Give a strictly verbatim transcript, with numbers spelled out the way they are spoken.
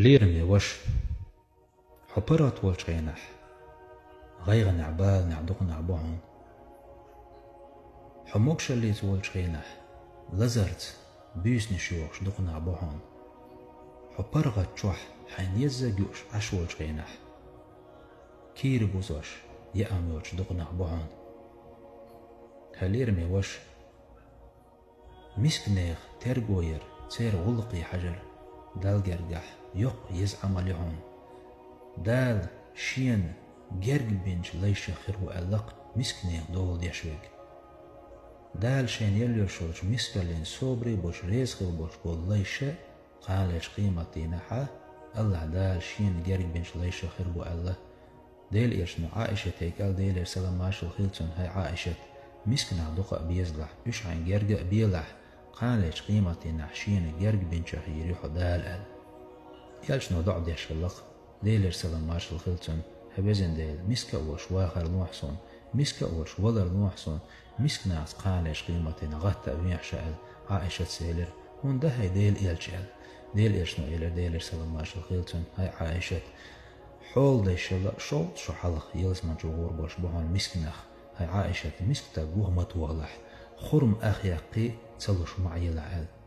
Лераме ваша, хьо паргӀат волчу хенахь, гӀайгӀанехь, баланехь дукха нах бу хьуна. Хьо могушаллица волчу хенахь, лазарца, буьйсанаш йохуш дукха нах бу хьуна. Хьо паргӀат чохь хьайна езза а юуш Ӏаш волчу хенахь, кийра бузош, яам йоцуш дукха нах бу хьуна. Хьо, лераме ваша, мисканех терго яр, церан гӀуллакхе хьажар Далла гергахь йоккха еза Ӏамал ю хьуна. Дала Шена герга бинчу лайшах хир ву аьлла-кх мисканех дола деш верг. Дала Шена елла йолуш йолчу мискаллина собаре а болуш, реза хила болуш болу лайша кханалерчу къематдийнахь а АллахӀ Дала Шена герга бинчу лайшах хир бу аьлла. Делан Элчано Ӏаишатана аьлла, Делера салам маршалла хила цунна: «ХӀай Ӏаишат, мисканах дукха а безалахь, уьш хьайна герга а белахь, кханалерчу къематдийнахь Шена герга бинчех йийр ю хьо Дала», – аьлла. Элчано доӀа деш хилла-кх, Делера салам маршалла хила цунна: «ХӀай везан Дела, миска а волуш вахар лохьа суна, миска а волуш валар лохьа суна, мисканашца кханалерчу къематдийнахь гӀатта а вехьа ша», – аьлла. Ӏаишатас элира: «ХӀунда, хӀай Делан Элча», – аьлла. Делан Элчано элира, Делера салам маршалла хила цунна: «ХӀай Ӏаишат, хьоладайшалла шовзткъа шо хьалха ялсамани чу гӀур болуш бу хьуна мисканах. ХӀай Ӏаишат, миска стаг вуха ма тохалахь, хурма ах яккхий ца луш ма Ӏелахь», – аьлла.